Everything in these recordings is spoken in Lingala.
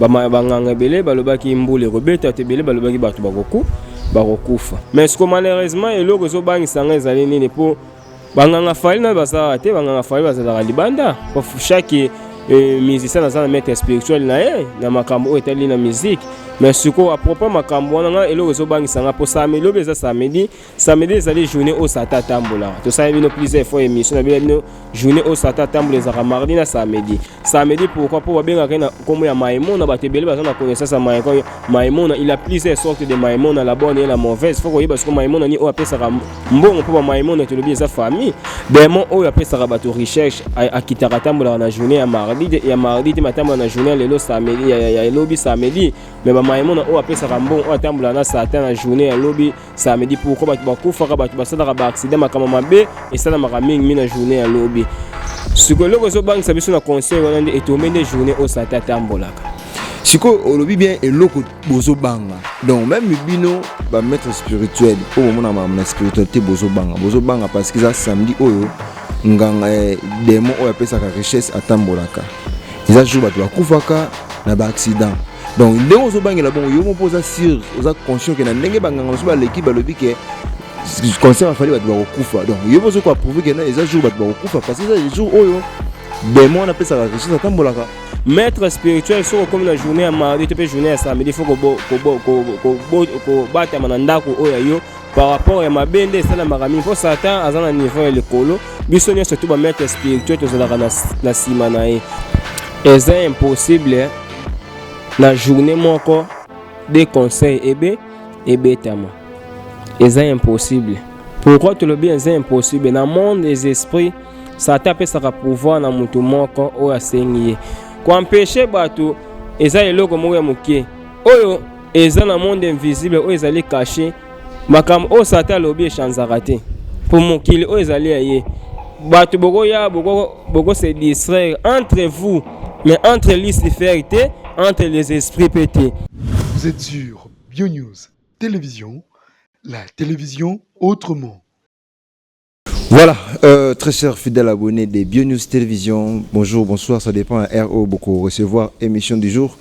Banganga ebele balobaki mbula ekobeta, bato ebele balobaki bato bakokufa. Mais siko malheureusement, eloko ezobangisa nga ezali nini? Mpo banganga Fally na bazalaka te, banganga Fally bazalaka libanda. Po chaque musicien aza na maître spirituel na ye na makambo oyo etali na musique. Mais sikoyo, à propos makambo wana, nga eloko ezobangisa nga, mpo samedi, lobi eza samedi, samedi ezali journée oyo Satan atambolaka. Tosali bino plusieurs fois émission na bino, journée oyo Satan atambola ezalaka mardi na samedi. Samedi pourquoi? Mpo babengaka ye na nkombo ya Maimona. Bato ebele baza na connaissance ya Maimona. Il a plusieurs sortes de Maimona, la bonne et la mauvaise. Faut koyeba siko Maimona ni oyo apesaka mbongo, mpo bamaimona tolobi eza famille démon oyo apesaka bato recherche. Akitaka, atambolaka na journée ya mardi, ya mardi te, matambola na journée ya lelo samedi, ya elobi samedi. Mais bamaimona oyo apesaka mbongo, oyo atambolaka na Satan na journée ya lobi samedi. Pourquoi bato bakufaka, bato basalaka baaccident, makambo mabe esalamaka mingi na journée ya lobi? Sikoyo eloko ezobangisa biso na conseil wana nde etombe nde journée oyo Satan atambolaka. Sikoyo olobi bien, eloko bozobanga, donc même bino bamaître spirituel oyo bomona makambo na spiritualité, bozobanga, bozobanga parce que eza samedi oyo nganga démon oyo apesaka richesse atambolaka, eza jour bato bakufaka na baaccident. Donc ndenge ozobangela bongo, yo moko oza sûr, oza conscient ke na ndenge banganga mosusu baleki, balobi ke concert ya Fally bato bakokufa, donc yo mpo ozokoapprouver ke eza jour bato bakokufa parce que eza jour oyo démon wana apesaka richesse atambolaka. Maître spirituel, soki okomi na journée ya mardi to mpe journée ya samedi, faut kobatama na ndako oyo ya yo par rapport ya mabe nde esalamaka mingi, mpo Satan aza na niveau ya likolo. Biso nyonso to bamaître spirituel tozalaka na nsima na ye. Eza impossible na journée moko de conseil ebe ebetama, eza impossible. Pourquoi tolobi eza impossible? Na monde des esprits, Satan apesaka pouvoir na motu moko oyo asengi ye koempêcher bato. Eza eloko moko ya moke oyo eza na monde invisible, oyo ezali caché. Makambo oyo Satan alobi echangeaka te, mpo mokili oyo ezali ya ye. Bato bokoya boko se distraire entre vous, mais entre Lucifer te, entre les esprits mpe te. Vous êtes sur BioNews Télévision, la télévision autrement. Voilà, très chers fidèles abonnés des BioNews Télévision, bonjour, bonsoir, ça dépend à RO beaucoup recevoir émission du jour.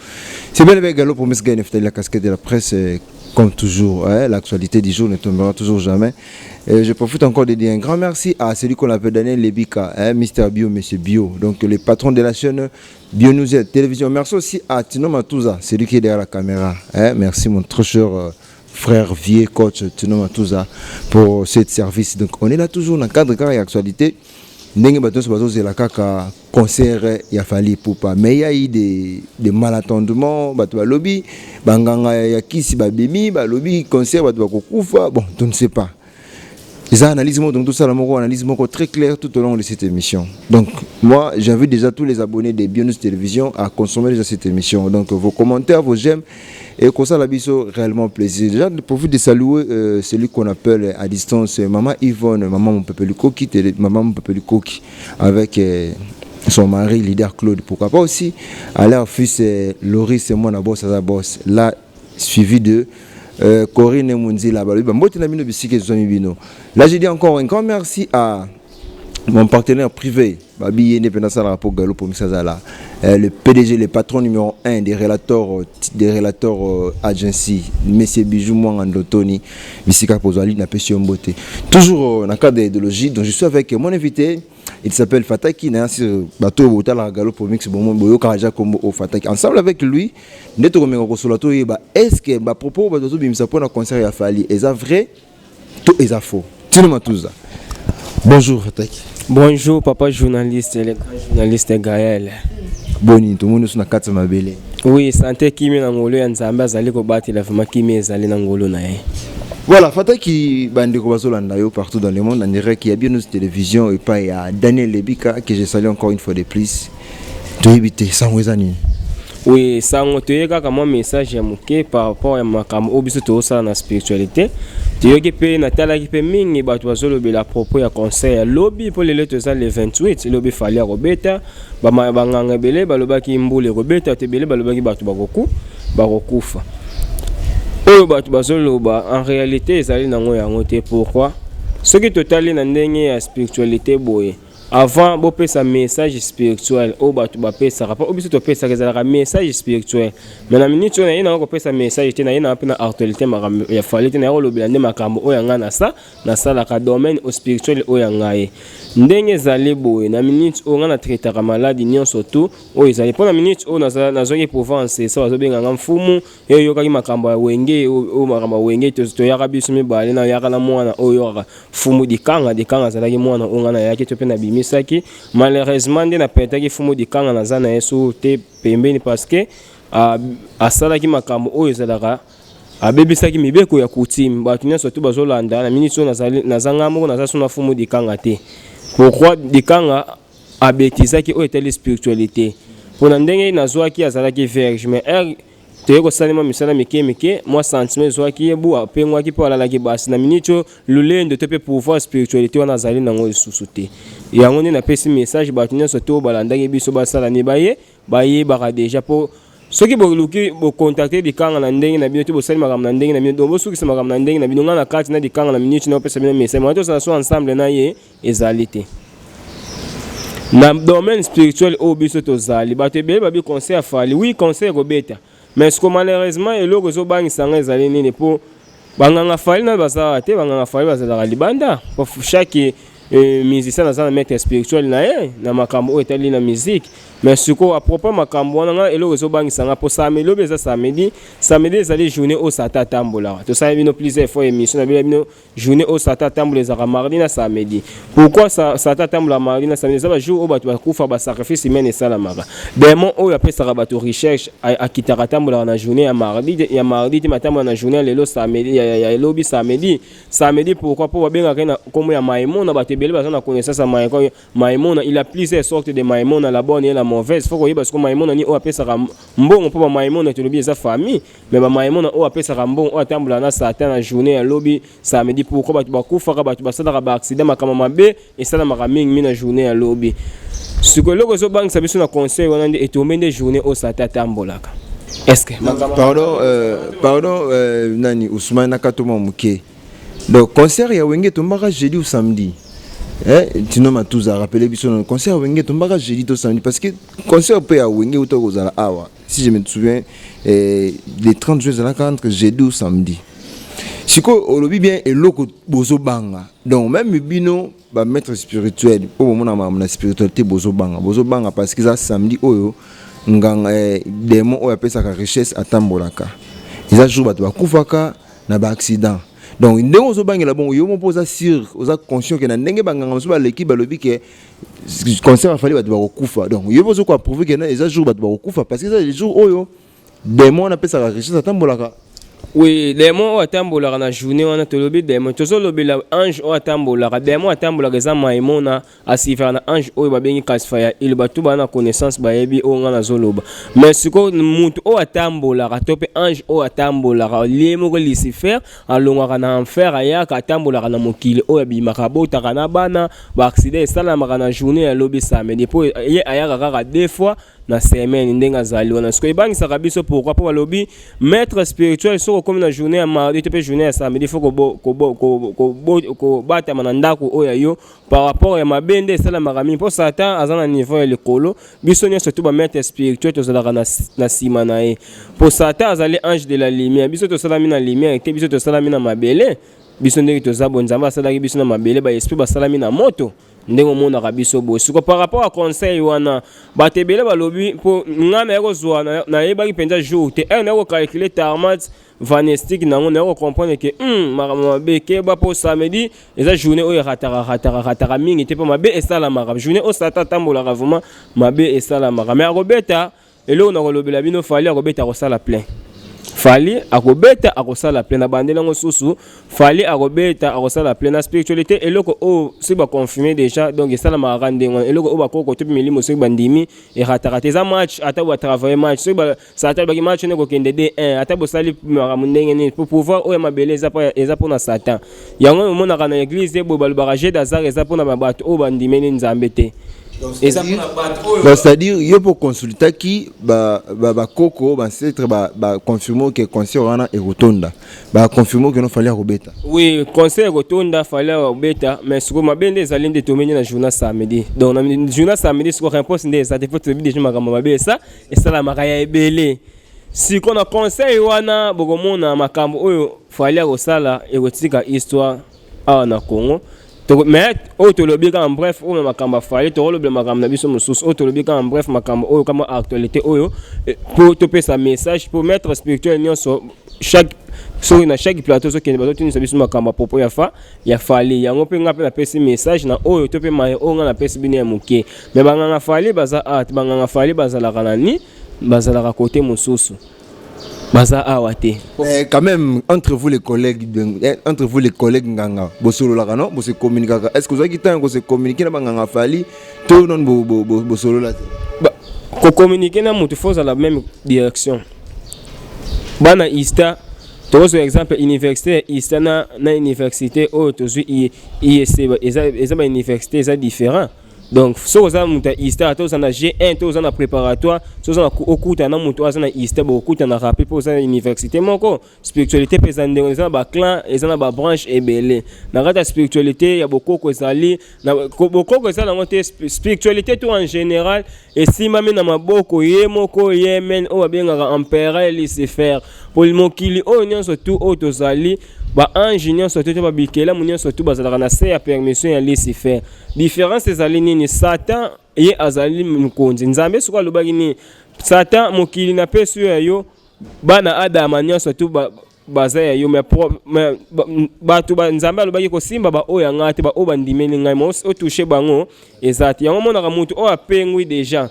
C'est bien avec Gallo pour Miss la casquette de la presse, comme toujours, hein, l'actualité du jour ne tombera toujours jamais. Et je profite encore de dire un grand merci à celui qu'on appelle Daniel Lebika, hein, Mister Bio, Monsieur Bio, donc le patron de la chaîne BioNews Télévision. Merci aussi à Tino Matouza, celui qui est derrière la caméra. Hein, merci mon très cher frère vieux coach Tino Matouza pour ce service. Donc on est là toujours dans le cadre de l'actualité. Ndenge bato nyonso bazozela kaka concert ya Fally Ipupa, mais il y a eu des malentendements. Bato balobi banganga ya kisi babimi, balobi concert bato bakokufa. Bon, on ne sait pas, eza analyse moko. Donc tosala moko analyse moko très claire tout au long de cette émission. Donc moi, j'invite déjà tous les abonnés des BioNews Télévision à consommer déjà cette émission. Donc vos commentaires, vos j'aime et kosala biso réellement plaisir. Déjà, je profite de saluer celui qu'on appelle à distance Maman Yvonne, Maman Mon Peuple Koki, Maman Mon Peuple Koki, avec son mari, leader Claude. Pourquoi pas aussi à leur fils Loris et moi, boss, boss. Là, suivi de Corinne Munzila. Là, je dis encore un grand merci à mon partenaire privé, Babi Yene Penasala rapport Galo pour Misazala, le PDG, le patron numéro 1 des relateurs agency, Monsieur Bijou Mwangandotoni, Bisika Pozali, na Mbote. Toujours dans le cadre d'idéologie, donc je suis avec mon invité, il s'appelle Fataki, na bato botala Galo pour mix bon boyo karaja kombo o Fataki. Ensemble avec lui, ndeto komenga kosola to yeba est-ce que ba propos bato bimisa pona concert ya Fally eza vrai to eza faux. Tino Matuza. Bonjour Fataki. Bonjour papa journaliste, le grand journaliste Gaël. Boni, tout le monde na kati mabele? Oui, santé, kimi na ngolo ya Nzambe azali kobatela, vraiment kimi ezali na ngolo na ye. Voilà, Fataki, bandeko bazolanda yo partout dans le monde, en direct, il y a bien notre télévision et pas il y a Daniel Lebika que je salue encore une fois de plus. Toyebi te sango eza nini? Oui, sango toye kaka mwa message ya moke par rapport ya makambo oyo biso tozosala na spiritualité. Toyoki mpe natalaki mpe mingi bato bazolobela propos ya concert ya lobi, mpo lelo toza le 28, lobi Fally ya kobeta. Banganga ebele balobaki mbula ekobeta, bato ebele balobaki bato bakokufa. Oyo bato bazoloba en réalité ezali nango yango te. Pourquoi? Soki totali na ndenge ya spiritualité boye, Avant bopesa message spirituel oyo bato bapesaka, mpo oyo biso topesaka ezalaka message spirituel, mais na minute oyo naye nanga kopesa message te, naye nanga mpe na actualité makambo ya Fally te. Naye kolobela nde makambo oyo ya ngai nasa nasalaka, domaine o spirituel oyo ya ngai. Ndenge ezali boye, na minute oyo ngai natraitaka maladi nyonso tu oyo ezali. Mpo na minute oyo nazwaki pouvoir ancestral, bazobenganga mfumu. Ye oyokaki makambo ya Wenge, oyo makambo ya Wenge toyaka biso mibale, nayaka na mwana oyo oyokaka Fumu Dikanga. Dikanga azalaki mwana oyo ngai nayaki to mpe nabimisaki. Malheureusement nde napetaki Fumu Dikanga, naza na ye so te pembeni, parce que asalaki makambo oyo ezalaka abebisaki mibeko ya coutume. Bato nyonso tu bazolanda na minute oyo, naza ngai moko, naza so na Fumu Dikanga te. Pourquoi Dikanga abetizaki oyo etali spiritualité? Mpona ndenge nazwaki, azalaki vierge, mais heure toye kosalema misala mike mike, mwa sentiment ezwaki ye, bu apengwaki mpo alalaki basi. Na minute oyo, lolendo to mpe pouvoir spiritualité wana azali nango lisusu te. Yango nde napesi message, bato nyonso to balandaki biso basala ni baye bayebaka déjà, mpo soki boluki bocontacter Dikanga na ndenge na bino te, bosali makambo na ndenge na bino, donc bosukisa makambo na ndenge na bino. Ngai na kati na Dikanga na minute na opesa bino message, mwa tozala so ensemble na ye ezali te. Na domaine spirituel oyo biso tozali, bato ebele babi concert ya Fally, oui, concert ekobeta, mais ce que malheureusement eloko ezobangisa ngai ezali nini? Mpo banganga Fally na bazalaka te, banganga Fally bazalaka libanda. Po chaque musicien aza na maître spirituel na ye na makambo oyo etali na musique. Mais sikoyo, à propos makambo wana, ngai eloko ezobangisa nga, mpo samedi, lobi eza samedi, samedi ezali journée oyo Satan atambolaka. Tosali bino plusieurs fois émission na bino, journée oyo Satan atambola ezalaka mardi na samedi. Pourquoi Satan atambola mardi na samedi? Eza bajour oyo bato bakufa, basacrifice humaine esalamaka. Démon oyo apesaka bato recherche akitaka, atambolaka na journée ya mardi, ya mardi te, matambola na journée ya lelo samedi, ya elobi samedi. Samedi pourquoi? Mpo babengaka ye na nkombo ya Maimona. Bato ebele baza na connaissance ya Maimona. Il a plusieurs sortes de Maimona, la bonne et la mauvaise. Faut koyeba siko Maimona ni oyo apesaka mbongo, mpo bamaimona tolobi eza famille, mais bamaimona oyo apesaka mbongo, oyo atambola na Satan na journée ya lobi samedi. Pourquoi bato bakufaka, bato basalaka baaccident, makambo mabe esalamaka mingi na journée ya lobi? Sikoyo eloko ezobangisa biso na conseil wana nde etombe nde journée oyo Satan atambolaka. Est-ce que Pardon, nani, Ousmane Nakatoma moke. Donc concert ya Wenge tombaka jeudi ou samedi? Eh, Tino Matuza rappelé biso non, concert ya Wenge tombaka jeudi to samedi? Parce que concert pe ya Wenge uta kozala awa, si je me souviens, les 30 juin ezalaka entre jeudi ou samedi. Sikoyo olobi bien, eloko bozobanga, donc même bino bamaître spirituel mpo bomona makambo na spiritualité, bozobanga parce que eza samedi oyo nganga démon oyo apesaka richesse atambolaka, eza jour bato bakufaka na baaccident. Donc ndenge ozobangela bongo, yo mo mpo oza sûr, oza conscient ke na ndenge banganga mosusu baleki balobi ke concert afali bato bakokufa, donc yo mpo ozokoapprouver ke eza jour bato bakokufa parce que eza jour oyo démon wana apesaka richesse atambolaka. Oui, démon oyo atambolaka na journée wana, tolobi démon, tozolobela ange oyo atambolaka. Démon atambolaka eza Maimona, asifaka na ange oyo babengi Kasifa ya ile. Bato baa na connaissance bayebi oyo ngai nazoloba. Mais sikoyo mutu oyo atambolaka to mpe ange oyo atambolaka, lie moko Lucifer alongwaka na enfer, ayaka atambolaka na mokili oyo, abimaka, abotaka na bana, baaccident esalamaka na journée ya lobi samedi, mpo ye ayaka kaka deux fois na semaine. Ndenge azali wana, sikoyo ebangisaka biso. Pourquoi? Mpo balobi maître spirituel, soki okomi na journée ya mardi to mpe journée ya samedi, faut kobatama na ndako oyo ya yo par rapport ya mabe nde esalamaka mingi, mpo Satan aza na niveau ya likolo. Biso nyonso to bamaître spirituel tozalaka na nsima na ye, mpo Satan azali ange de la lumière. Biso tosalami na lumière te, biso tosalami na mabele. Biso ndenge toza bo, Nzambe asalaki biso na mabele, baesprit basalami na moto, ndenge omonaka biso boye. Siko par rapport à conseil wana, bato ebele balobi, mpo ngai naye kozwa, nayebaki mpenza jour te, heure naye kocalculer tarmat vanestique nango, naye kocomprendre ke makambo mabe keba, mpo samedi eza journée oyo erataka, rataka, rataka mingi te, mpo mabe esalamaka journée oyo Satan atambolaka. Vraiment mabe esalamaka, mais akobeta. Eloko na kolobela bino, Fally akobeta, akosala plein. Fally akobeta, akosala plein. Na bandeli yango susu, Fally akobeta, akosala plein. Na spiritualité, eloko oyo soki baconfirme déjà, donc esalamaka kaka ndenge wana. Eloko oyo bakoko to mpe milimo soki bandimi, erataka te. Eza match, ata batravaille match, soki Satan alobaki match wana ekokende 2-1, ata bosali makambo ndenge nini, po pouvoir oyo ya mabele eza mpona Satan. Yango omonaka na église boye, balobaka jeu d'hasard eza mpona bato oyo bandimeli Nzambe te. Eza mpona bato oyo. Donc, c'est-à-dire yo mpo consultaki bakoko, baancêtre, baconfirme ke concert wana ekotonda, baconfirme ke no Fally akobeta. Oui, concert ekotonda, Fally akobeta. Mais sikoyo mabe nde ezali nde tomeni na journal samedi. Donc na journal samedi, sikoyo réponse nde eza te, po toyebi déjà makambo mabe esa esalamaka ya ebele. Sikoyo na conseil wana, bokomona makambo oyo Fally akosala ekotika histoire awa na Congo. Mais oyo tolobi kaka bref, oyo na makambo ya Fally. Tokolobela makambo na biso mosusu. Oyo tolobi kaka bref, makambo oyo kama actualité oyo, mpo topesa message po maître spirituel nyonso, chaque soki na chaque plateau ozokende, bazotunisa biso makambo ya propos ya Fally. Yango mpe nga mpe napesi message na oyo to mpe maye oyo nga napesi bino ya moke. Mais banganga Fally baza art, banganga Fally bazalaka na ni bazalaka kote mosusu, baza awa te. Mais quand même, entre vous les collègues nganga, bosololaka, non? Bose communiquaka. Est-ce que ozwaki ntango kose communiquer na banganga Fally to non, bosolola te? Kocommuniquer na motu, faut ozala même direction. Bana ISTA, tokozwa exemple université ya ISTA na université oyo tozwi ISC, eza bauniversité eza différent. Donc soki oza moto ya ISTA, ata oza na G1 to oza na préparatoire, soki oza okutana na moto oyo aza na ISTA, bokokutana rapide mpo oza na université moko. Spiritualité mpe eza ndenge eza na baclan, eza na babranche ebele na kati ya spiritualité ya bokoko. Ezali bokoko, eza nango te. Spiritualité to en général esimbami na maboko ye moko yemen oyo babengaka empereur Lucifer. Po mokili oyo nyonso tu oyo tozali, baange nyonso to babikelamu nyonso tu bazalaka na se ya permission ya Lucifer. Différence ezali nini? Satan ye azali mokonzi. Nzambe soki alobaki nini? Satan, mokili napesi yo ya yo, bana Adama nyonso tu baza ya yo. Mais bato Nzambe alobaki kosimba baoyo ya ngai te, baoyo bandimeli ngai, ma otouche bango eza te. Yango omonaka motu oyo apengwi déjà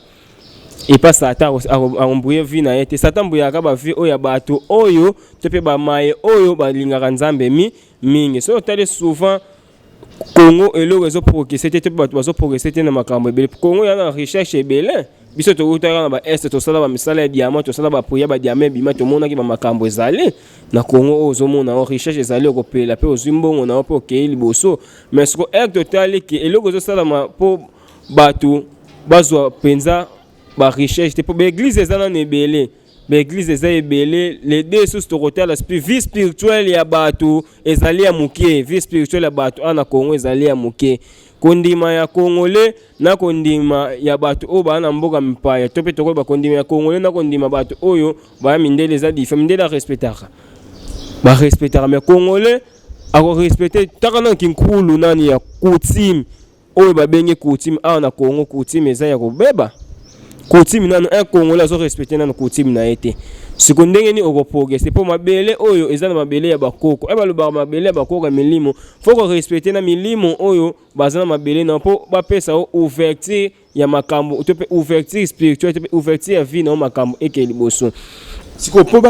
epa Satan, akoembrouiller vie na ye te. Satan mbuyaka bavie oyo ya bato oyo to mpe bamaye oyo balingaka Nzambe mingi. Soki otali souvent Congo, eloko ezoprogresse te, to mpe bato bazoprogresse te na makambo ebele. Congo ya na recherche ebele. Biso tokutaka na baest, tosala bamisala ya diamant, tosala baprière, badiamant ebima. Tomonaki bamakambo ezali na Congo oyo ozomona o recherche ezali, okopela mpe ozwi mbongo na yo mpe okei liboso. Mais siko ere totali ke eloko ezosalama mpo bato bazwa mpenza barecherche te, mpo baeglise eza nano ebele, baeglise eza ebele. Les deux susu tokotala vie spirituelle ya bato ezali ya moke. Vie spirituelle ya bato awa na Congo ezali ya moke. Kondima ya Congolais na kondima ya bato oyo baa na mboka mipaya, to mpe tokoyeba kondima ya Congolais na kondima bato oyo baya mindele eza différent. Mindele arespectaka, barespectaka, mais Congolais akorespecte taka nano kinkulu nani ya coutume oyo babengi coutume awa na Congo. Coutume eza ya kobeba. Coutume nano, un Congolais azorespecte nano coutume na ye te. Siko ndenge nini okoprogresse? Mpo mabele oyo eza na mabele ya bakoko e balobaka mabele ya bakoko ya milimo, faut korespecte na milimo oyo baza na mabele na, mpo bapesa yo ouverture ya makambo to mpe ouverture spirituelle to mpe ouverture ya vie na yo, makambo eke liboso. Sikoyo, mpo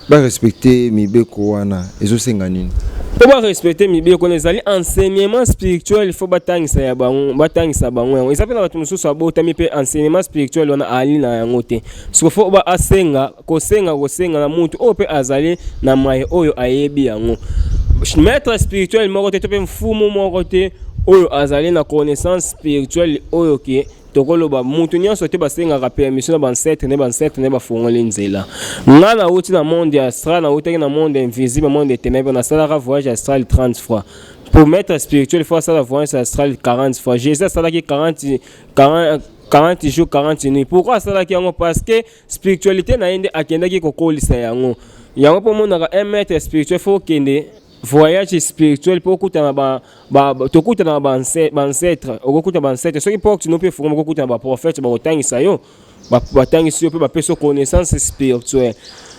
barespecte mibeko wana, ezosenga nini? Mpo barespecte mibeko wana, ezali enseignement spirituel. Faut batangisa ya bango, batangisa bango yango. Eza mpe na bato mosusu abotami mpe enseignement spirituel wana ali na yango te. Siko faut ba asenga, kosenga, kosenga na mutu oyo mpe azali na maye oyo ayebi yango. Maître spirituel moko te to mpe mfumu moko te oyo azali na connaissance spirituelle oyo ke tokoloba mutu nyonso te basengaka permission na bancêtre ne, bancêtre ne bafongoli nzela. Nga nauti na monde ya astral, nautaki na monde invisible, monde ténèbre. Nasalaka voyage astral 30 fois. Pour maître spirituel, faut asala voyage astral 40 fois. Jésus asalaki 40, 40 jours, 40 nuits. Pourquoi asalaki yango? Parce que spiritualité na ye nde akendaki kokolisa yango. Yango mpo omonaka un maître spirituel faut okende voyage spirituel mpo okutana tokutana na baancêtre. Okokuta baancêtre soki porte no mpe efungama, okokutana baprophète, bakotangisa yo, batangisi yo mpe bapesi yo connaissance spirituelle.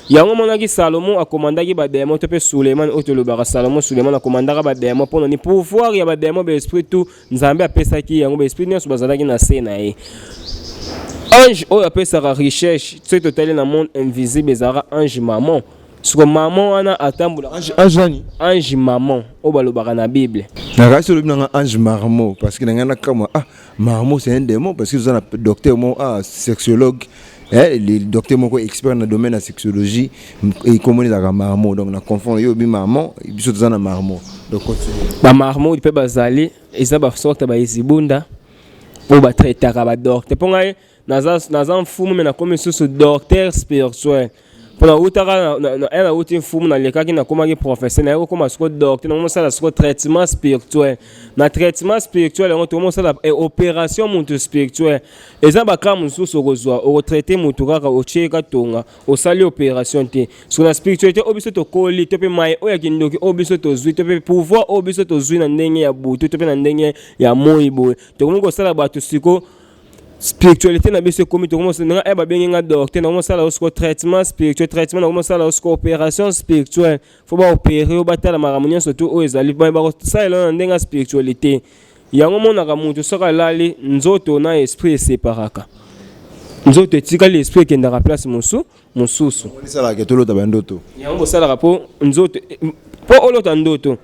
Yango omonaki Salomo akomandaki badémon, to mpe Suleiman oyo tolobaka Salomo, Suleiman akomandaka badémon mpona ni pouvoir ya badémon, baesprit tout Nzambe apesaki yango, baesprit nyonso bazalaki na se na ye. Ange oyo apesaka recherche, soki totali na monde invisible, ezalaka ange Mammon. Siko Mammon wana atambola. Ange nani? Ange Mammon oyo balobaka na Bible. Nakasi olobi nanga ange marmot, parce que na ngai nakamwa, ah, marmot c'est un démon, parce que oza na docteur moko, ah, sexologue, le docteur moko expert na domaine ya sexologie, ekomoni ezalaka marmot. Donc na confondre yo, obi marmot, biso toza na marmot. Donc continue. Bamarmot mpe bazali, eza basorte baezibunda. Oyo batraitaka badocteur, mpo ngai naza mfumu, me nakomi lisusu docteur spirituel, mpo nautaka nauti mfumu, nalekaki, nakomaki professeur, naye kokóma siko docteur. Nakomosala siko traitement spirituel. Na traitement spirituel yango, tokomosala opération mutu spirituel. Eza baka mosusu okozwa, okotraite mutu kaka, otie katonga, osali opération te. Soki na spiritualité oyo biso tokoli, to mpe maye oyo ya kindoki oyo biso tozwi, to mpe pouvoir oyo biso tozwi na ndenge ya butu to mpe na ndenge ya moi boye, tokomi kosala bato siko spiritualité na biso ekomi. Tokomosala e babengi nga docteur, nakomosala siko traitement spirituel, traitement, nakomosala siko opération spirituelle. Faut baopérer oyo, batala makambo nyonso tu oyo ezali, bakosalela na ndenge ya spiritualité. Yango monaka motu soki alali, nzoto na esprit eseparaka, nzoto etikali, esprit ekendaka place mosusu. Esalaka tolota bandoto. Yango bosalaka mpo nzoto, mpo olota ndoto,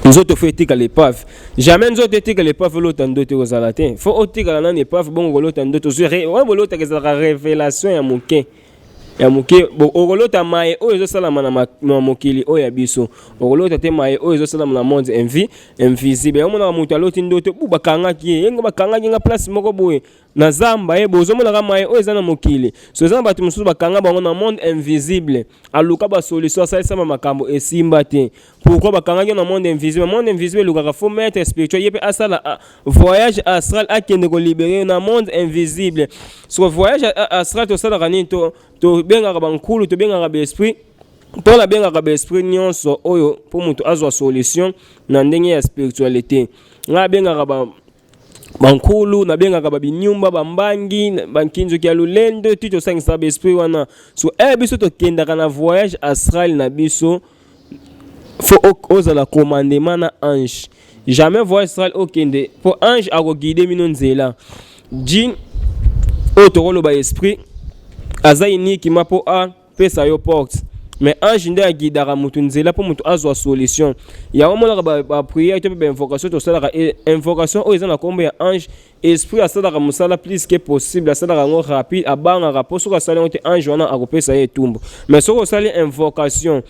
nzoto faut etikala épave. Jamais nzoto etikala épave, olota ndoto ekozala te. Faut otikala nani épave, bongo kolota ndoto. Wana bolotaka ezalaka révélation ya moke ya moke. Okolota maye oyo ezosalama na mokili oyo ya biso, okolota te maye oyo ezosalama na monde invisible. Yango monaka moto aloti ndoto bu bakangaki ye, yengo bakangaki nga place moko boye na zamba ye boye. Ozomonaka maye oyo eza na mokili. So eza na bato mosusu bakanga bango na monde invisible, aluka basolution, asalisama makambo, esimba te. Pourquoi bakangaki na monde invisible? Monde invisible elukaka faut maître spirituel ye mpe asala voyage astral, akende kolibérer na monde invisible. So voyage astral tosalaka nini? Tobengaka bankulu, tobengaka baesprit, mpo nabengaka baesprit nyonso oyo mpo moto azwa solution na ndenge ya spiritualité. Ngai abengaka bankulu, nabengaka babinyumba, bambangi, bankinzoki ya lolendo, ti tosangisaka baesprit wana. So biso tokendaka na voyage astral na biso, faut ozala commandement na ange. Jamais voyage astral okende mpo ange akoguide bino nzela. Djinn oyo tokoloba esprit aza uniquement mpo apesa yo porte, mais ange nde aguidaka motu nzela mpo motu azwa solution. Yango omonaka baprière to mpe bainvocation tosalaka, invocation oyo eza na nkombo ya ange, esprit asalaka mosala plus que possible, asalaka yango rapide. Abangaka mpo soki asali yango te, ange wana akopesa ye etumbu. Mais soki osali invocation,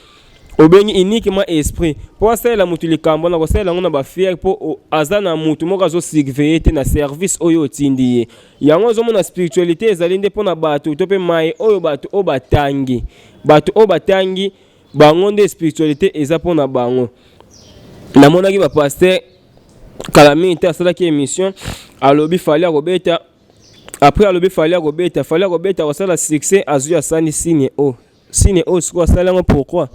obengi uniquement esprit mpo asalela motu likambo wana, kosalela yango na bafiere, mpo aza na motu moko azosurveille te na service oyo otindi ye. Yango ozomona spiritualité ezali nde mpona bato to mpe maye oyo bato oyo batangi, bato oyo batangi bango nde spiritualité eza mpona bango. Namonaki bapasteur kala mingi te, asalaki émission, alobi Fally akobeta. Après alobi Fally akobeta, Fally akobeta, akosala succès, azwi asali signe o signe oyo. Sikoyo asali yango pourquoi?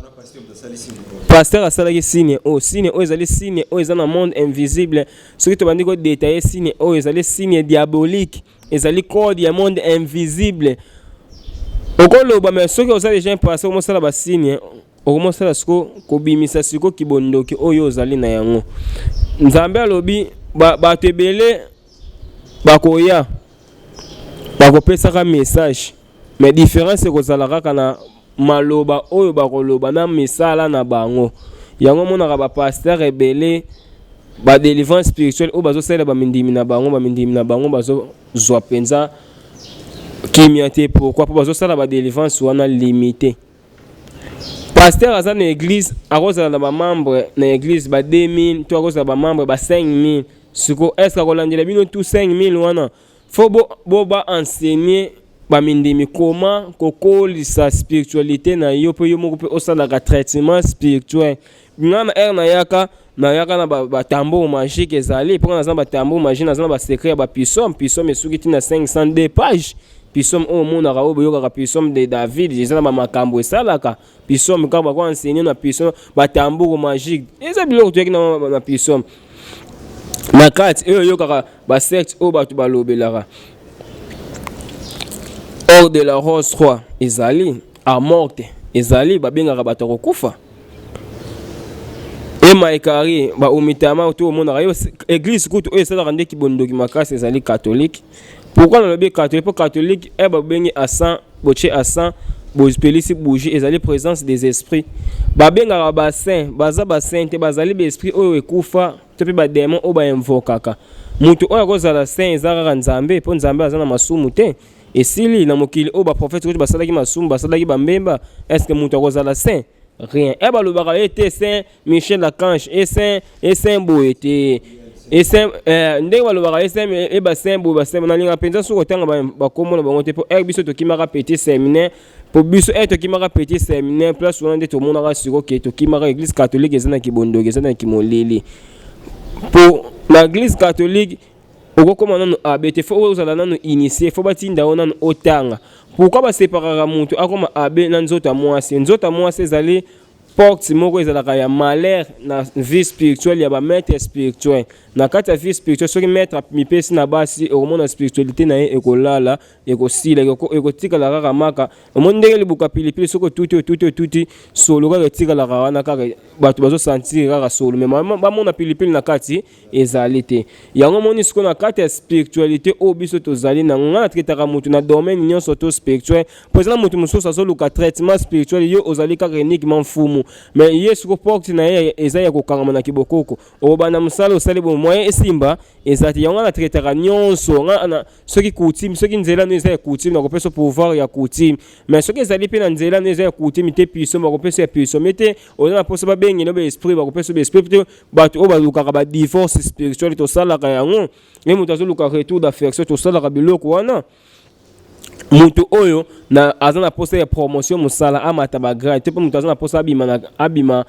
Pasteur asalaki signe oyo. Signe oyo ezali signe oyo eza na monde invisible. Soki tobandi kodétailler, signe oyo ezali signe diabolique, ezali code ya monde invisible. Okoloba, mais soki oza déjà un pasteur, okomosala basigne, okomosala siko kobimisa siko kibondoki oyo ozali na yango. Nzambe alobi bato ebele bakoya, bakopesaka message, mais différence ekozala kaka na maloba oyo bakoloba na misala na bango. Yango omonaka bapasteur ebele, badélivrance spirituelle oyo bazosalela bamindimi na bango, bamindimi na bango bazozwa mpenza kimia te. Pourquoi? Mpo bazosala badélivrance wana limité. Pasteur aza na église, akozala na bamembre na église ba 2000 to akozala bamembre ba 5000. Siko est ce akolandela bino tout 5000 wana? Faut bo baenseigner bamindimi comment kokolisa spiritualité na yo, mpe yo moko mpe osalaka traitement spirituel. Nga na ere nayaka na batambour magique, ezali mpo naza na batambour magique, naza na basecret ya bapsaume. Psaume esuki ntina 502 page. Psaume oyo omonaka, oyo boyokaka, psaume de David, eza na bamakambo esalaka. Psaume kaka bako enseigner na psaume, batambour magique eza biloko toyaki na psaume na kati oyo oyokaka, basecte oyo bato balobelaka, Ordre de la Rose 3 ezali amorte, ezali babengaka bato ya kokufa, ema ekari baomitama to omonaka yo église kutu oyo esalaka nde kibondoki makasi ezali catholique. Pourquoi nalobi catholique? Mpo catholique e babengi asan, botie asan, bopelisi bougie, ezali présence des esprits. Babengaka basaint, baza basaint te, bazali baesprit oyo ekufa to mpe badémon oyo bainvokaka. Moto oyo akozala saint eza kaka Nzambe, mpo Nzambe aza na masumu te. Esili na mokili oyo baprofete kutu basalaki masumu, basalaki bambemba. Est ce que moto akozala saint? Rien. E balobaka ye te saint Michel Archange e saint e saint boye te. Esem ndenge balobaka esem e basin boye basin, nalinga mpenza soki otanga bakombo na bango te, mpo ere biso tokimaka petit séminaire, mpo biso ere tokimaka petit séminaire, place wana nde tomonaka siko ke tokimaka église catholique. Eza na kibondoki, eza na kimolili, mpo na église catholique okokóma nanu abbé te, faut ozala nanu initié, faut batinda yo nanu otanga. Pourquoi baseparaka moto akóma abbé na nzoto ya mwasi? Nzoto ya mwasi ezali porte moko ezalaka ya malheur na vie spirituelle ya bamaître spirituel. Na kati ya vie spirituelle, soki maître mipesi na basi, okomona spiritualité na ye ekolala, ekosila, ekotikala kaka maka. Omoni ndenge libuka pilipili, soki otuti, otuti, otuti, solo kaka etikalaka wana, kaka bato bazosentir kaka solo, mais bamona pilipili na kati ezali te. Yango omoni sikoyo na kati ya spiritualité oyo biso tozali nango, ngai natraitaka motu na domaine nyonso to spirituel, mpo eza na motu mosusu azoluka traitement spirituel, yo ozali kaka uniquement mfumu, mais ye siko porte na ye eza ya kokangama na kibokoko. Okobanda mosala, osali bo moyen esimba eza te. Yango natraitaka nyonso. Nga soki coutume, soki nzela no eza ya coutume, nakopesa pouvoir ya coutume, mais soki ezali mpe na nzela no eza ya coutume te, puissant, bakopesa ya puissant. Mais te, oza na mposa babengeli baesprit, bakopesa baesprit te. Bato oyo balukaka badivorce spirituel, tosalaka yango. Ye moto azoluka retour d'affection, tosalaka biloko wana. Moto oyo na aza na posa ya promotion, mosala, amata bagrade te, mpe moto aza na posa abima, abima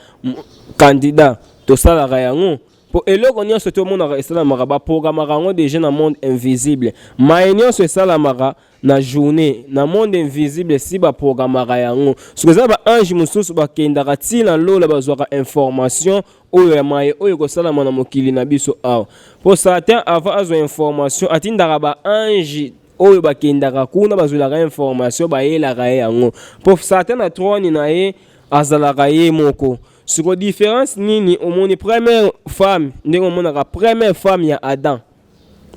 candidat, tosalaka yango. Mpo eloko nyonso tomonaka esalamaka, baprogramaka yango déjà na monde invisible. Maye nyonso esalamaka na journée na monde invisible, si baprogramaka yango. Soki eza baange mosusu bakendaka ntina lola, bazwaka information oyo ya maye oyo ekosalama na mokili na biso awa. Mpo Satan, avant azwa information, atindaka baange oyo bakendaka kuna, bazwelaka information, bayelaka ye yango. Mpo Satan na trône na ye azalaka ye moko. Siko différence nini omoni? Première femme, ndenge omonaka première femme ya Adam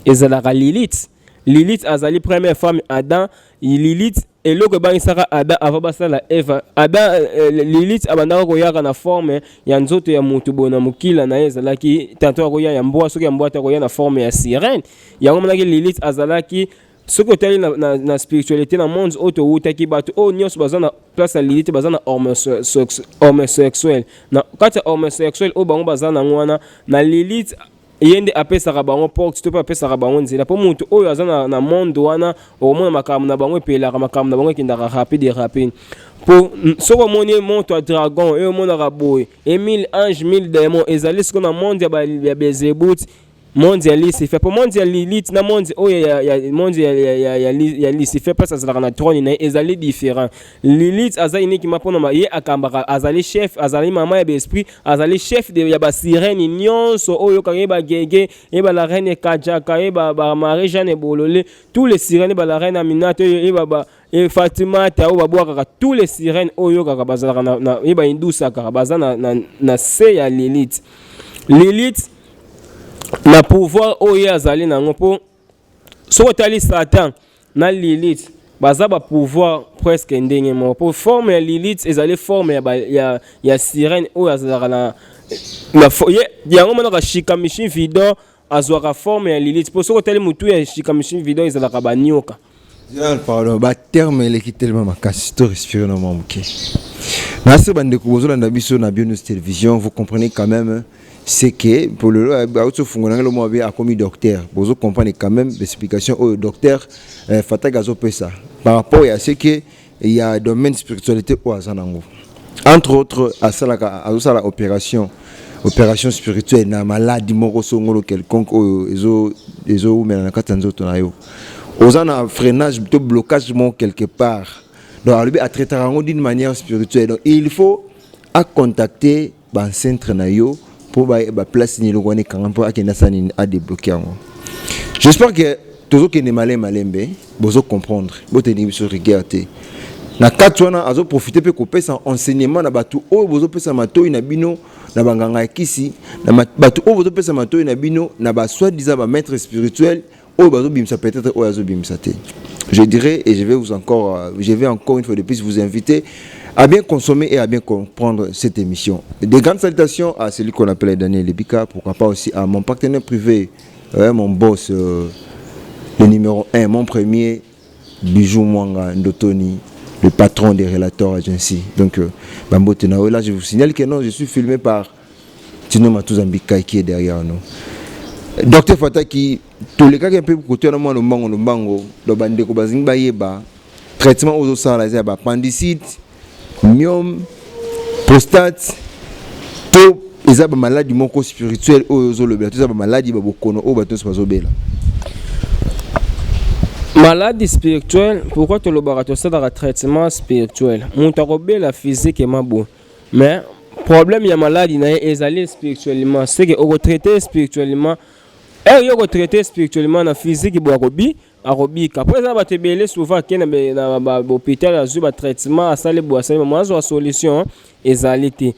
ezalaka Lilith. Lilith azali première femme Adam. Lilith, eloko ebangisaka Adam avant basala Eva, Adam, Lilith abandaka koyaka na forme ya nzoto ya motu boye na mokila na ye. Ezalaki tantôt akoya ya mbwa, soki ya mbwa te, akoya na forme ya sirène. Yango omonaki Lilith azalaki, soki otali na spiritualité, na monde oyo towutaki, bato oyo nyonso baza na place ya Lilith baza na homosexuel. Na kati ya homosexuel oyo bango baza nango wana na Lilith, ye nde apesaka bango porte to mpe apesaka bango nzela. Mpo motu oyo aza na monde wana, okomona makambo na bango epelaka, makambo na bango ekendaka rapide rapide. Mpo soki omoni moto ya dragon oyo omonaka boye e mille ange mille démon, ezali sikoyo na monde ya Belzébuth, monde ya Lucifer. Mpo monde ya Lilith na monde oyo ya monde ya Lucifer, place azalaka na trône na ye, ezali différent. Lilith aza uniquement mpona ye akambaka, azali chef, azali mama ya baesprit, azali chef ya basirene nyonso oyo oyokaka, ye bagege, ye ba la reine Kajaka, ye ba Marie Jeanne Bolole, tous les sirènes, ba la reine Aminata, ye ba e Fatimata oyo babwakaka, tous les sirènes oyo oyokaka bazalaka na ye, baindusakaka, baza na se ya Lilith. Lilith na pouvoir oyo ye azali nango, mpo soki otali Satan na Lilith, baza bapouvoir presque ndenge moko, mpo forme ya Lilith ezali forme ya sirène oyo azalaka na ye. Yango monaka Shikamishi Vidor azwaka forme ya Lilith, mpo soki otali motu ya Shikamishi Vidor ezalaka banioka. Pardon, baterme eleki tellement makasi, to respire na mwa moke. Nasi bandeko bozolanda biso na Bionews Télévision, vous comprenez quand même, c'est que pour le auti ofungola ngai lomo abe akomi docteur, bozo comprendre quand même l'explication oyo docteur Fataki azopesa par rapport ya ce que ya domaine spiritualité oyo aza nango. Entre autres, asalaka, azosala opération spirituelle na maladie moko songolo quelconque oyo ezowumela na kati ya nzoto na yo, oza na freinage to blocage moko quelque part. Donc alobi atraitaka yango d'une manière spirituelle. Donc il faut acontacter baancêtre na yo mpo baplace nini eloko wana ekanga, mpo akende asala nini, adébloquer yango. J'espère que tozokende malembe malembe, bozocomprendre, boteningi biso rigueur te. Na kati wana azoprofite mpe kopesa enseignement na bato oyo bozopesa matoi na bino na banganga ya kisi, na bato oyo bozopesa matoi na bino na basoi-disant bamaître spirituel oyo bazobimisa peut-être oyo azobimisa te. Je dirais et je vais encore une fois de plus vous inviter à bien consommer et à bien comprendre cette émission. Des grandes salutations à celui qu'on appelle Daniel Lebika, pourquoi pas aussi à mon partenaire privé, mon boss, le numéro 1, mon premier, Bijou Mwanga Ndotoni, le patron des Relateurs Agency. Donc, bambote na, là, je vous signale que non, je suis filmé par Tino Matouzambika qui est derrière nous. Docteur Fataki, tolekaki mpe kote wana mwa lombango lombango. Donc bandeko bazingi bayeba traitement oyo ozosala eza ya baappendicite, myome, prostate to eza bamaladi moko spirituel oyo ozolobela, to eza bamaladi babokono oyo bato nyonso bazobela? Maladie spirituelle. Pourquoi tolobaka tosalaka traitement spirituel? Moto akobela physiquement boye, mais problème ya maladie na ye ezali spirituellement. C'est que okotraite spirituellement, ere yo kotraite spirituellement na physique boye, akobi akobika. Po eza bato ebele, souvent ake na bahôpital, azwi batraitement, asali boye, asali mama, azwa solution ezali te.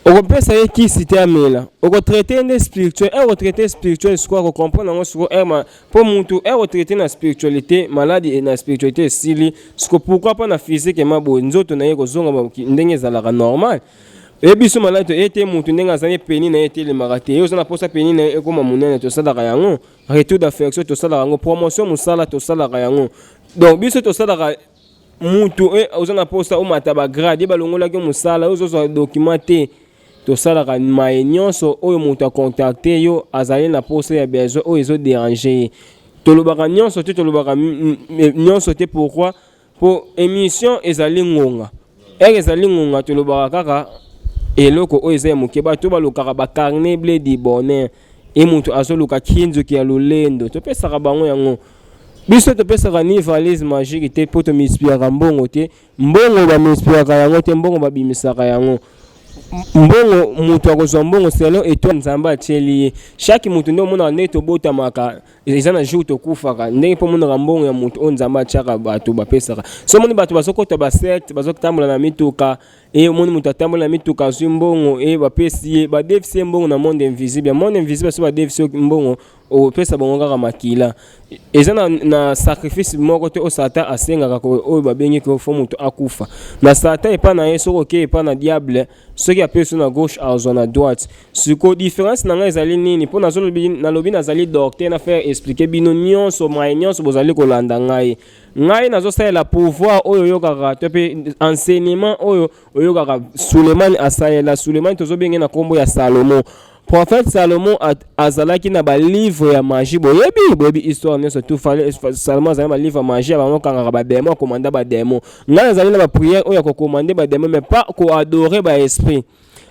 Okopesa ye kisi te amela, okotraite nde spirituel. Ere otraite spirituel, sikoyo akocomprendre yango. Sikoyo ere mpo mutu ere otraite na spiritualité, maladie na spiritualité esili. Siko pourquoi mpo na physique ma boye, nzoto na ye kozonga ndenge ezalaka normal. Oyebi biso maladie to ete mutu ndenge azali, pénis na ye etelemaka te, ye oza na mposa pénis na ye ekóma monene, tosalaka yango. Retour d'affection, tosalaka yango. Promotion mosala, tosalaka yango. Donc biso tosalaka mutu oza na mposa omata bagrade, ye balongolaki mosala, oyo ozozwa document te, tosalaka maye nyonso oyo moto acontacte yo, azali na posa ya besoin oyo ezodérange ye. Tolobaka nyonso te, tolobaka nyonso te. Pourquoi? Po émission ezali ngonga, ere ezali ngonga. Tolobaka kaka eloko oyo eza ya moke. Bato balukaka bacarnet bleu du bonheur, e moto azoluka kinzoki ya lolendo, topesaka bango yango. Biso topesaka ni valise magique te, mpo tomultipliaka mbongo te. Mbongo bamultipliaka yango te, mbongo babimisaka yango. Mbongo, moto akozwa mbongo selon étoile Nzambe atieli ye. Chaque moto nde omonaka ndenge tobotamaka, eza na jour tokufaka ndenge mpo omonaka mbongo ya moto oyo Nzambe atiaka. Bato bapesaka so, omoni bato bazokota basecte, bazotambola na mituka, e omoni moto atambola na mituka, azwi mbongo, e bapesi ye, badefisi ye mbongo na monde invisible. Monde invisible, so badefisi yo mbongo, opesa bango kaka makila. Eza na sacrifice moko te oyo Satan asengaka, oyo babengi ko fo moto akufa na Satan epa na ye. Soki okei epa na diable, soki apesi na gauche, azwa na droite. Sikoyo différence na ngai ezali nini? Mpo nalobi nazali docteur, na faire expliquer bino nyonso maye nyonso bozali kolanda ngai. Ngai nazosalela pouvoir oyo oyokaka to mpe enseignement oyo oyokaka Sulemani asalela. Sulemani tozobenge na nkombo ya Salomo. Prophète Salomo azalaki na balivre ya magie. Boyebi histoire nyonso tu. Salomo azali na balivre ya magie, bango kangaka badémon, akomanda badémon. Ngai nazali na baprière oyo ya kocommander badémon, mais pas koadorer baesprit.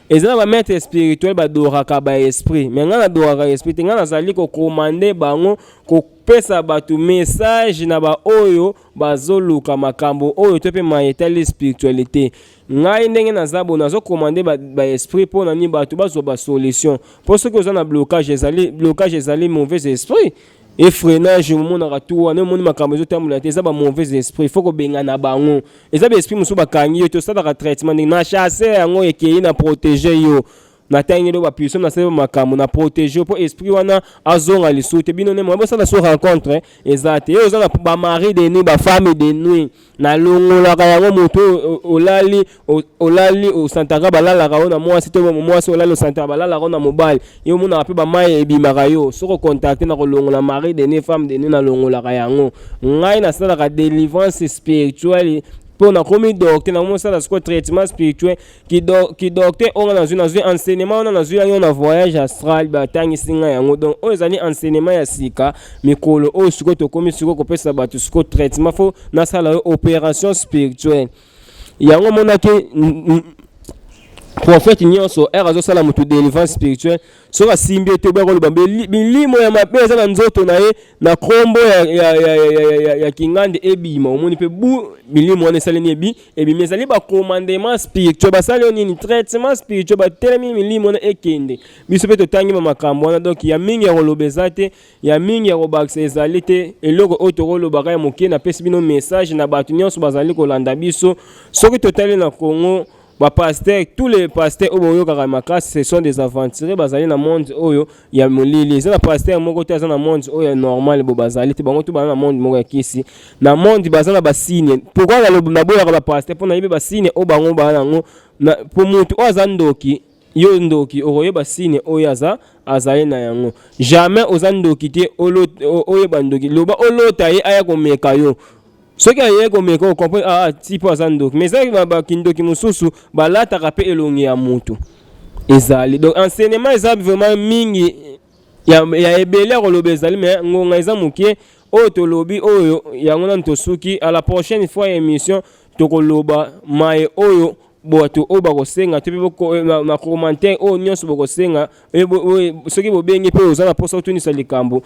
Eza na bamaître spirituel badoraka baesprit, mais ngai nadoraka esprit te. Ngai nazali kocommander bango, kopesa bato message na baoyo bazoluka makambo oyo to mpe maye etali spiritualité. Ngai ndenge naza boye, nazocommander baesprit mpo na nini? Bato bazwa basolution. Mpo soki oza na blocage, ezali blocage, ezali mauvais esprit e freinage. Omonaka tu wana, omoni makambo ezotambola te, eza bamauvais esprit. Faut kobengana bango. Eza baesprit mosusu bakangi yo, tosalaka traitement ndenge na chasse yango, ekei na protéger yo, natangeli yo bapuissance, nasali makambo na protéger yo mpo esprit wana azonga lisusu te. Bino nde moya bosala so rencontre eza te. Yo oza na bamari de nuit, bafemme de nuit, nalongolaka yango. Moto olali, olali osantaka balalaka yo na mwasi, to mwasi olali osantaka balalaka yo na mobali, yo omonaka mpe bamai ebimaka yo. Soki ocontacte na kolongola mari de nuit, femme de nuit, nalongolaka yango. Ngai nasalaka délivrance spirituelle mpo nakomi docteur, nakomi osala sikoyo traitement spirituel. Ki docteur oyo nga nazwi enseignement wana, nazwi yango na voyage astral, batangisi ngai yango. Donc oyo ezali enseignement ya sika. Mikolo oyo sikoyo tokomi sikoyo kopesa bato sikoyo traitement. Fo nasala yo opération spirituelle. Yango omonaki prophète nyonso ere azosala motu délivrance spirituelle, soki asimbi ete oboya koloba milimo ya mabe eza na nzoto na ye na nkombo ya kingande, ebima. Omoni mpe bu milimo wana esali nini? Ebimi. Ezali bacommandement spirituel. Basali yo nini? Traitement spirituel. Batelemi milimo wana ekende. Biso mpe totangi ba makambo wana. Donc ya mingi ya koloba eza te, ya mingi ya kobakisa ezali te. Eloko oyo tokolobaka ya moke, napesi bino message na bato nyonso bazali kolanda biso. Soki totali na Congo, bapasteur, tous les pasteurs oyo boyokaka makasi, ce sont des aventuriers. Bazali na monde oyo ya molili. Eza na pasteur moko te aza na monde oyo ya normal bo bazali te. Bango to baza na monde moko ya kisi, na monde baza na basigne. Pourquoi naboyaka bapasteur? Mpo nayebi basigne oyo bango baa nango. Po motu oyo aza ndoki, yo ndoki okoyeba signe oyo aza azali na yango. Jamais oza ndoki te oyeba ndoki. Loba olota ye aya komeka yo. Soki aye komeka, ocomprendre: ah, ti mpo aza ndoki. Mais eza bakindoki mosusu balataka mpe elongi ya motu ezali. Donc enseignement eza vraiment mingi. Ya ebele ya koloba ezali, mais ngonga eza moke. Oyo tolobi oyo yango nanu tosuki. À la prochaine fois ya émission, tokoloba maye oyo bato oyo bakosenga to mpe na commentaire oyo nyonso bokosenga. Soki bobengi mpe oza na mposa otunisa likambo,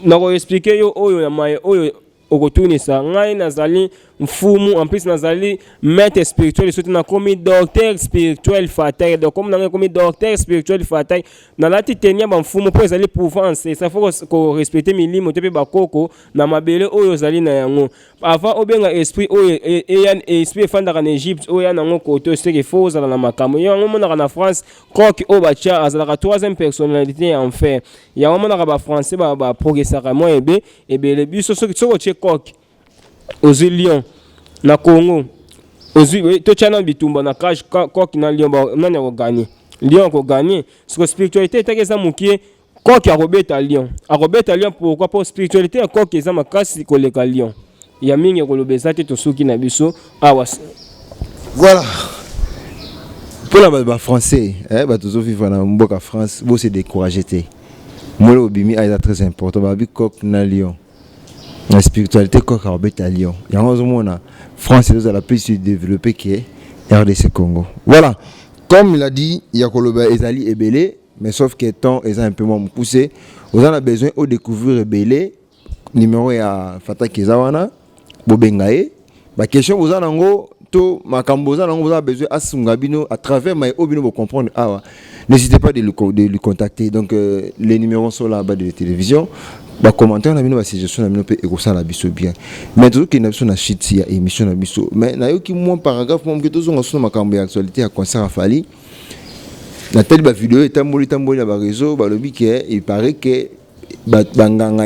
nakoexpliquer yo oyo na maye oyo okotunisa ngai. Nazali mfumu, en plus nazali maître spirituel, soki nakomi docteur spirituel Fatai. Donc comme nanga ekomi docteur spirituel Fatai, nalati tenue ya bamfumu mpo ezali pouvoir ancestral. Faut korespecter milimo to mpe bakoko na mabele oyo ozali na yango. Avant obenga esprit oyo eya, esprit efandaka na Egypte, oyo ya nango kote seke, faut ozala na makambo yango. Omonaka na France, coq oyo batya azalaka troisième personnalité ya enfer. Yango omonaka Bafrançais baprogressaka mwa ebe ebele. Biso soki otie coq, ozwi lion. Na Congo ozwi, totya na bitumba na cage, coq na lion, nani akogagner? Lion akogagner. Siko spiritualité etaki eza mokie, coq akobeta lion, akobeta lion. Pourquoi? Mpo spiritualité ya coq eza makasi koleka lion. Ya mingi koloba eza te, tosuki na biso awa. Voilà, mpona bato Bafrançais, bato ozovivre na mboka France, bose décourager te. Molo obimi eza très important. Babi coq na lion, na spiritualité coq akobeta lion. Yango ozomona France ezozala plus développé que RDC Congo. Voilà, comme il a dit, ya koloba ezali ebele, mais sauf que temps eza un peu moins mokuse. Oza na besoin odécouvrir ebele, numéro ya Fataki eza wana, bobenga ye. Baquestion boza nango to makambo boza nango, boza besoin asunga bino à travers maye oyo bino bocomprendre awa, n'hésitez pas de lui contacter. Donc les numéros sont là-bas de la télévision. Bacommentaire na bino, basuggestion na bino mpe ekosala biso bien. Mais tozokende na biso na shit ya émission na biso, mais nayoki mwa paragraphe mwa moke. Tozonga so na makambo ya actualité ya concert ya Fally. Natali bavideo etamboli tamboli na baréseau, balobi ke il paraît ke banganga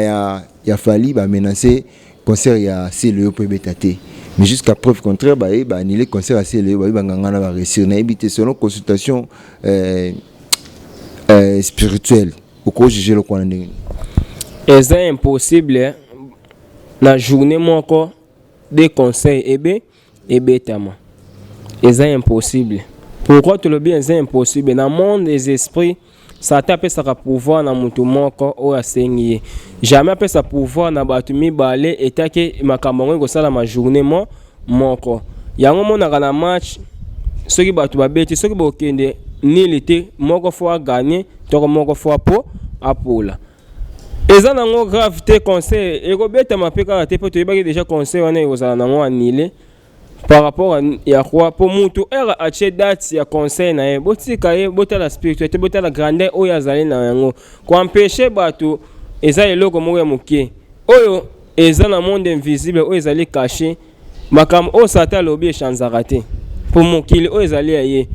ya Fally bamenace concert ya Celeo mpo ebeta te. Mais jusqu'à preuve contraire, baye baannule concert ya Celeo, baye banganga na baréussir. Nayebi te, selon consultation spirituelle, okojuge eloko wana ndenge? Eza impossible na journée moko de concert ebe ebetama, eza impossible. Pourquoi tolobi eza impossible? Na monde des esprits, Satan apesaka pouvoir na motu moko oyo asengi ye. Jamais apesa pouvoir na bato mibale etaki makambo yango ekosalama journée moko. Yango omonaka na match, soki bato babeti, soki bokende nili te, moko faut agagner toko moko faut apo apola. Eza nango grave te. Concert ekobetama mpe kaka te, mpo toyebaki déjà concert wana ekozala nango annulé par rapport ya quoi? Mpo mutu ere atie date ya concert na ye, botika ye. Botala spiritualité, botala grandeur oyo azali na yango. Koempêcher bato eza eloko moko ya moke oyo eza na monde invisible, oyo ezali caché. Makambo oyo Satan alobi echangeaka te, mpo mokili oyo ezali ya ye.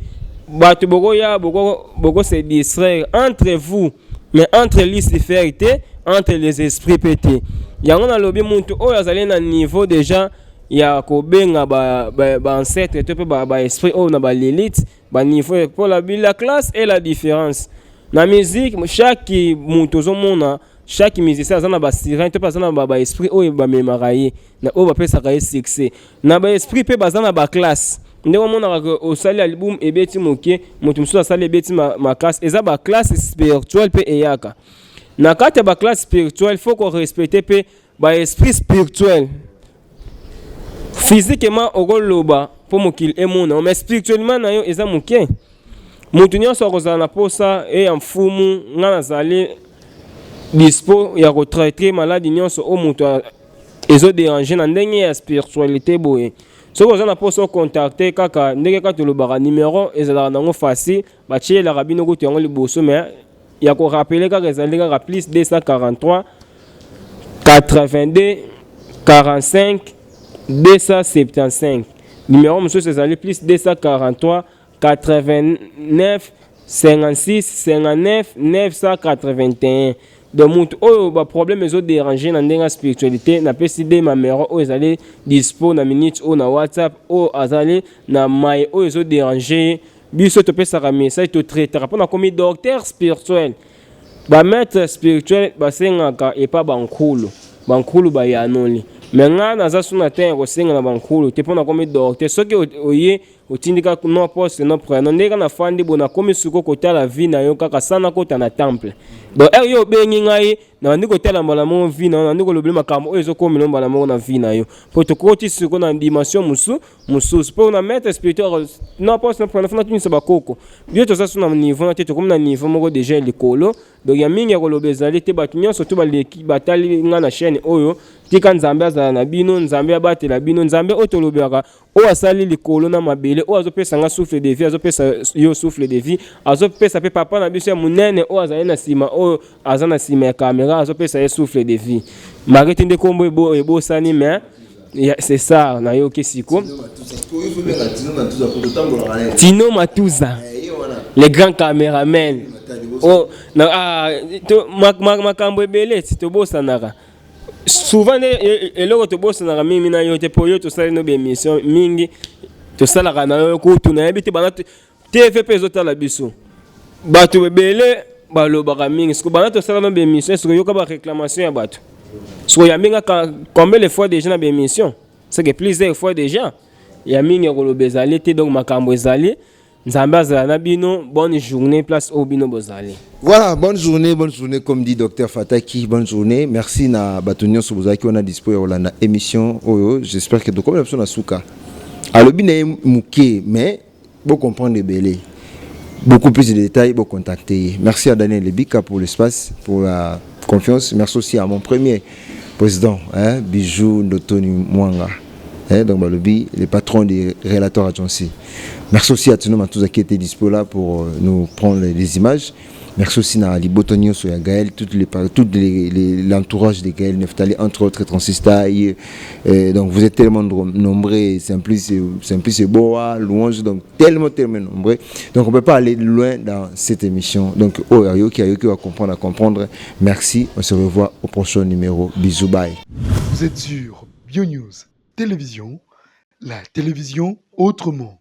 Bato bokoya boko se distraire entre vous, mais entre Lucifer te, entre les esprits mpe te. Yango nalobi, mutu oyo azali na niveau déjà ya kobenga baancêtre to mpe baesprit oyo na balilite, baniveau mpo la classe et la différence na musique. Chaque moto ozomona, chaque musicien aza na basirène to mpe aza na baesprit oyo bamemaka ye na oyo bapesaka ye succès. Na baesprit mpe baza na baclasse. Ndenge omonaka ke osali album ebeti moke, moto mosusu asali ebeti makasi, eza baclasse spirituelle mpe eyaka na kati ya baclasse spirituelle. Faut korespecter mpe baesprit spirituel. Physiquement okoloba mpo mokili emona, mais spirituellement na yo eza moke. Moto nyonso akozala na posa e ya mfumu, nga nazali dispo ya kotraiter maladi nyonso oyo moto ezodéranger na ndenge ya spiritualité. Boye soki oza na mposa ocontacter, kaka ndenge kaka tolobaka, numero ezalaka nango facile, batielaka bino kutu yango liboso. Mais ya korappeler kaka, ezali kaka plus 243 82 45 275. Numéro mosusu ezali plus 243 89 56 59 981. Donc motu oyo baproblème ezodéranger na ndenge ya spiritualité, napesi de numéro oyo ezali dispo na minute oyo na WhatsApp. Oyo azali na mai oyo ezodéranger ye, biso topesaka message, totraitaka mpona komi docteur spirituel. Bamaître spirituel basengaka epa bankulu, bankulu bayanoli. Mais ngai naza so na te ya kosenga na bankulu te mpona komi docteur. Soki oye Otindika nom, poste, nom, prénom. Ndenge nafandi boye, nakomi siko kotala vie na yo kaka sana kota na temple. Donc heure yo obengi ngai, nabandi kotala mbala moko vie na yo, nabandi kolobela makambo oyo ezokomela mbala moko na vie na yo, po tokoti siko na dimension mosusu mpo na maître spirituel. Nom, poste, nom, prénom, fona tunisa bakoko bio. Toza so na niveau na te, tokomi na niveau moko déjà likolo. Donc ya mingi ya koloba ezali te. Bato nyonso to baleki batali nga na chaîne oyo, tika Nzambe azala na bino, Nzambe abatela bino. Nzambe oyo tolobelaka, oyo asali likolo na mabele, oyo azopesa nga souffle de vie, azopesa yo souffle de vie, azopesa mpe papa na biso ya monene oyo azali na nsima, oyo aza na nsima ya caméra, azopesa ye souffle de vie. Mari te nde nkombo ebosani, mais c'est ça. Nayoki siko Tino Matuza, les grands caméramen. Oh, na, ah, to, makambo ebele tobosanaka souvent. Nde eloko tobosanaka mingi na yo te, mpo yo tosali no baémission mingi, tosalaka na yo kutu nayebi te. Bana TV mpe ezotala biso, bato ebele balobaka mingi. Siko bana tosala no baémission, siko yoka baréclamation ya bato. Siko yambi nga combien de fois déjà na baémission? C'est que plusieurs fois déjà. Ya mingi ya koloba ezali te. Donc makambo ezali, Nzambe azala na bino. Bonne journée, place oyo bino bozali. Voilà, bonne journée, comme dit Docteur Fataki, bonne journée. Merci na bato nyonso bozalaki wana dispo ya kolanda émission oyo. J'espère que tokomi na biso na suka. Alobi na ye moke, mais bocomprendre ebele. Beaucoup plus de détails, vous contacter. Merci à Daniel Lebika pour l'espace, pour la confiance. Merci aussi à mon premier président, hein, Bijou Ndotoni Mwanga. Hein, donc, balobi, le patron des relateurs agency. Merci aussi à Tino Matouza qui était dispo là pour nous prendre les images. Merci aussi à Liboto nyonso ya Gaël, toutes les, l'entourage de Gaël Neftali, entre autres Transista. Et donc vous êtes tellement nombreux, Simplice Boa, Louange, donc tellement, tellement nombreux. Donc on ne peut pas aller loin dans cette émission. Donc, oh, Ayoki, Ayoki va comprendre, à comprendre. Merci, on se revoit au prochain numéro. Bisous, bye. Vous êtes sur BioNews Télévision, la télévision autrement.